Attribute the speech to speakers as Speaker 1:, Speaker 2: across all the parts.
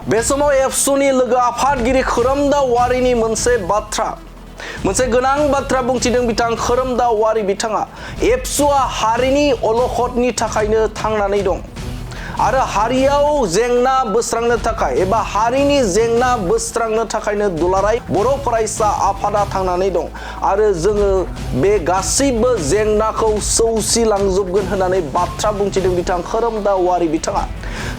Speaker 1: बे समाव एबसुनि लोगो आफादगिरि खोरोमदाव वारिनि मोनसे गोनां बाथ्रा बुंथिदों बिथां खोरोमदाव वारि बिथाङा एबसुआ हारिनि अलखदनि थाखायनो थांनानै दं आरो हारियाव जेंना बोस्रांनो थाखाय एबा हारिनि जेंना बोस्रांनो थाखायनो दुलाराय बर' फरायसा आफादा थांनानै दं आरो जोङो बे गासैबो जेंनाखौ सौसिलांजोबगोन होननानै बाथ्रा बुंथिदों बिथां खोरोमदाव वारि बिथाङा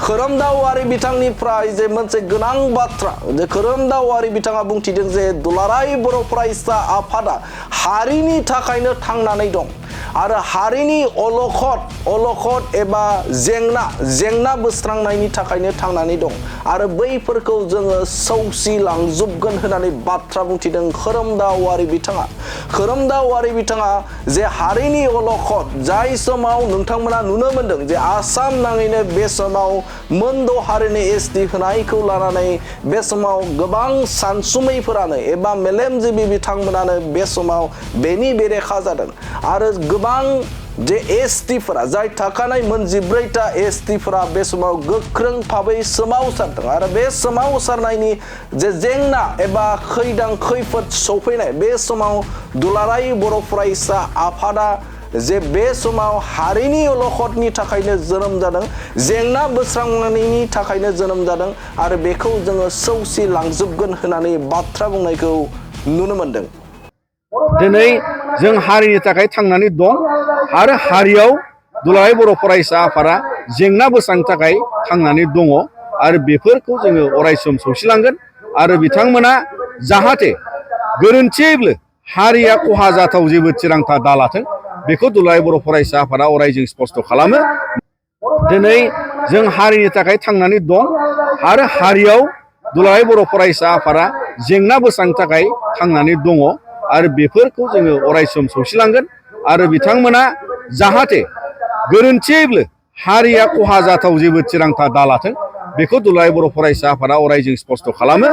Speaker 1: खोरोमदाव वारि बिथांनिफ्राय जे मोनसे गोनां बाथ्रा जे खोरोमदाव वारि बिथाङा बुंथिदों जे दुलाराय बर' फरायसा आफादा हारिनि थाखायनो थांनानै दं आरो हारिनि अलखद एबा जेंना बोस्रांनायनि थाखायनो थांनानै दं आरो बैफोरखौ जोङो सौसिलांजोबगोन होननानै बाथ्रा बुंथिदों खोरोमदाव वारि बिथाङा जे हारिनि अलखद जाय समाव नोंथांमोना नुनो मोनदों जे आसाम नाङैनो बे समाव मोनद' हारिनि एसटि होनायखौ लानानै बे समाव गोबां सानसुमैफोरानो एबा मेलेमजिबि बिथांमोनानो बे समाव बेनि बेरेखा जादों आरो गोबां जे एसटिफोरा जाय थाखानाय मोन 14टा एसटिफोरा बे समाव गोख्रों भाबै सोमावसारदों आरो बे सोमावसारनायनि जे जेंना एबा खैफोद सौफैनाय बे समाव दुलाराय बर' फरायसा आफादा जे बे समाव हारिनि अलखदनि थाखायनो जोनोम जादों जेंना बोस्रांनायनि थाखायनो जोनोम जादों आरो बेखौ जोङो सौसिलांजोबगोन होननानै बाथ्रा बुंनायखौ नुनो मोनदों।
Speaker 2: दिनै जों हारिनि थाखाय थांनानै दं आरो हारियाव दुलाराय बर' फरायसा आफादा जेंना बोस्रांनो थाखाय थांनानै दङ आरो बेफोरखौ जोङो अरायसम सौसिलांगोन आरो बिथांमोना जाहाथे गोरोन्थियैबो हारिया खहा जाथाव जेबो थिरांथा दालाथों बेखौ दुलाराय बर' फरायसा आफादा अरायजों स्पष्ट खालामो। दिनै जों हारिनि थाखाय थांनानै दं आरो हारियाव दुलाराय बर' फरायसा आफादा जेंना बोस्रांनो थाखाय थांनानै दङ आरो बेफोरखौ जोङो अरायसम सौसिलांगोन आरो बिथांमोना जाहाथे गोरोन्थियैबो हारिया खहा जाथाव जेबो थिरांथा दालाथों बेखौ दुलाराय बर' फरायसा आफादा अरायजों स्पष्ट खालामो।